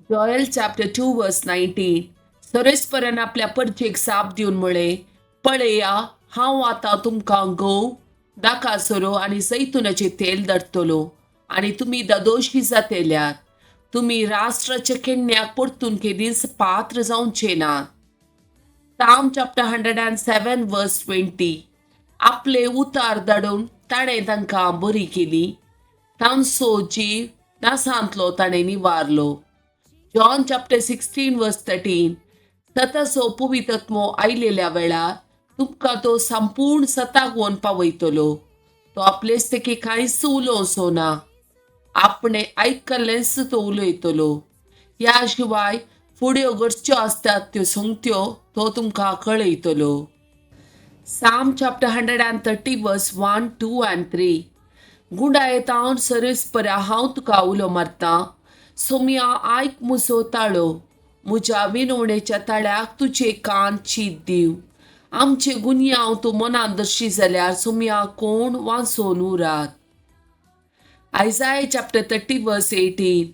Joel chapter 2 verse 19. सरेस्परान आपल्या परचेक साप दिवन म्हळें, पळया हांव आतां तुमकां गंव, दाकासरो आनी जैतुनाचें तेल धाडटलो आनी तुमी ददोशी जातेल्यात. तुमी राष्ट्राच्या केन्न्याक परतून केदींच पात्र जावचे नात. Psalm chapter 107 verse 20. आपले उतार धाडून ताणें तांकां बरी केली, तांचो जीव नासांतलो ताणें निवारलो. John chapter 16 verse 13. सताचो पवित्रत्मो आयलेल्या वेळार तुमकां तो संपूर्ण सताक वोन पावयतलो. तो आपलेच तेकी कांयच उलोवचो ना, आपणे आयकल्लेंच तो उलयतलो. ह्या शिवाय फुड्यो घडच्यो आसतात त्यो संगत्यो तो तुमकां कळयतलो. Psalm chapter 130 verse 1, 2 and 3. गुंडायतावन सरस्परा हांव तुका उलो मारतां, सोमया आयक म्हजो ताळो, म्हज्या विनवणेच्या ताळ्याक तुजे कान चीत दिव. आमचे गुन्यांव तूं मनान दर्शी जाल्यार सोमया कोण वांचोन उरात. Isaiah chapter 30 verse 18.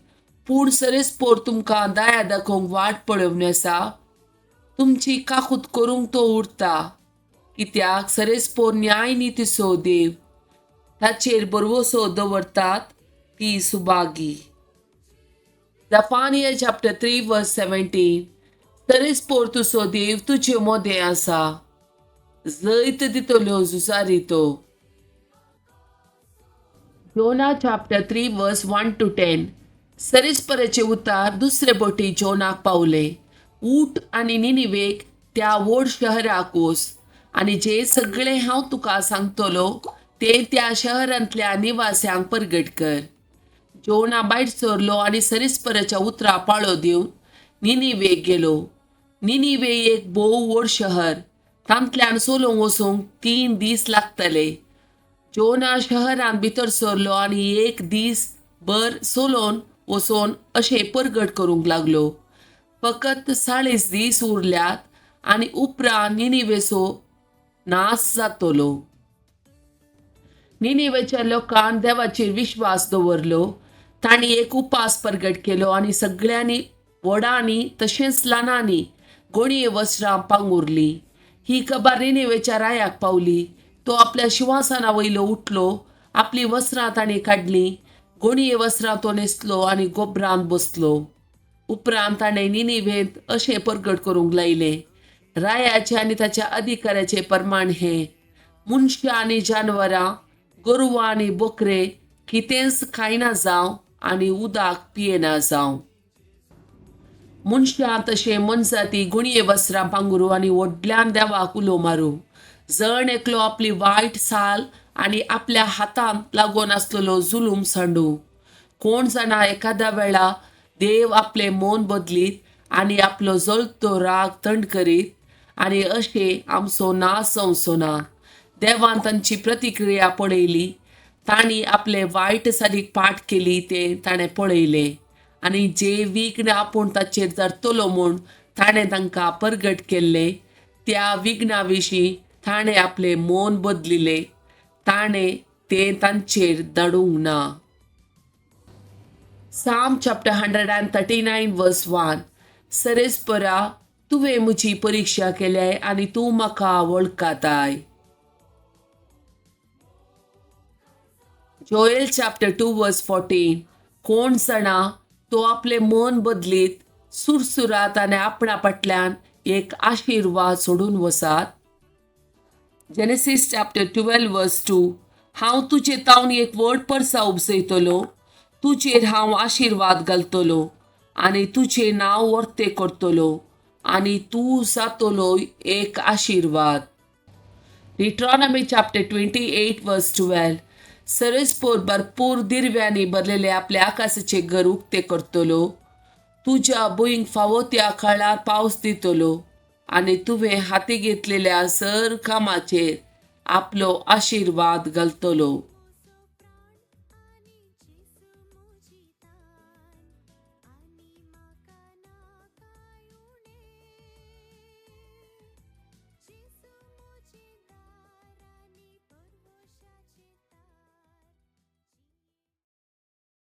पूण सरस्पोर तुमकां दया दाखोवंक वाट पळोवन आसा, तुमची काकूत करूंक तो उरता. कित्याक सरस्पोर न्याय नितीचो देव, ताचेर बरवसो दवरतात ती सुभागी. Zephaniah chapter 3 verse 17. सरस्पोर तुजो देव तुजे मोदें आसा, जैत दितलो झुजारी तो. Jonah chapter 3 verse 1 to 10. सरेस्पराचे उतार दुसरे बोटी जोनाक पावले. ऊट आनी निनिवेक त्या व्हड शहराक वच आनी जे सगळें हांव तुका सांगतलो तें त्या शहरांतल्या निवास्यांक परगट कर. जोना भायर सरलो आनी सरेस्पराच्या उतरां पाळो दिवन निनिवेक गेलो. निनिवे एक भोव व्हड शहर, तांतल्यान चलोवंक वचूंक 3 दीस लागतले. जोना शहरांत भितर सरलो आनी एक दीस भर चलोवन वचोन अशें परगट करूंक लागलो. फकत 40 दीस उरल्यात आनी उपरांत निनिवेचो नाश जातलो. निनिवेच्या लोकान देवाचेर विश्वास दवरलो. तांणी एक उपास परगट केलो आनी सगळ्यांनी व्हडांनी तशेंच ल्हानांनी गोणये वस्त्रां पांगुरली. ही खबर निनिवेच्या रायाक पावली. तो आपल्या शिंवासना वयलो उठलो, आपली वस्त्रां ताणें काडलीं, गोणये वस्त्रां तो न्हेसलो आनी गोबरांत बसलो. उपरांत ताणें निनिवेंत अशें परगट करूंक लायलें, रायाचे आनी ताच्या अधिकाऱ्याचे प्रमाण हें, मनशां आनी जानवरां, गोरवां आनी बोकरे कितेंच खायना जावं आनी उदक पियेना जावं. मनशां तशें मनजाती गुणये वस्त्रां पांगरू आनी व्हडल्यान देवाक उलो मारूं. जण एकलो आपली वायट साल आनी आपल्या हातांत लागून आसलेलो जुलूम सांडू. कोण जाणा एखाद्या वेळा देव आपलें मन बदलीत आनी आपलो जळतो राग थंड करीत आनी अशें आमचो नाश जावचो ना. देवान तांची प्रतिक्रिया पळयली, तांणी आपले वायट सालीक पाठ केली तें ताणें पळयलें आनी जे विघ्न आपूण ताचेर धरतलो म्हूण ताणें तांकां परगट केल्लें त्या विघ्ना विशीं ताणें आपलें मन बदलिलें, ताणें तें तांचेर धाडूंक ना. Psalm chapter 139 verse 1. सरेस्परा तुवें म्हजी परिक्षा केल्याय आनी तूं म्हाका वळखताय. Joel chapter 2 verse 14. कोण जाणा तो आपलें मन बदलीत सुरसुरात आनी आपणा फाटल्यान एक आशिर्वाद सोडून वसात. Genesis chapter 12 verse 2. हांव तुजे तावन एक व्हड परसा उपजयतलो, तुजेर हांव आशिर्वाद घालतलो आनी तुजें नांव वर्तें करतलो आनी तूं जातलो एक आशिर्वाद. Deuteronomy chapter 28 verse 12. सरस्पोर भरपूर दिरव्यांनी भरलेले आपल्या आकाशाचे घर उक्ते करतलो, तुज्या भुंयक फावो त्या काळार पावस दितलो आनी तुवें हाती घेतलेल्या सर कामाचेर आपलो आशिर्वाद घालतलो.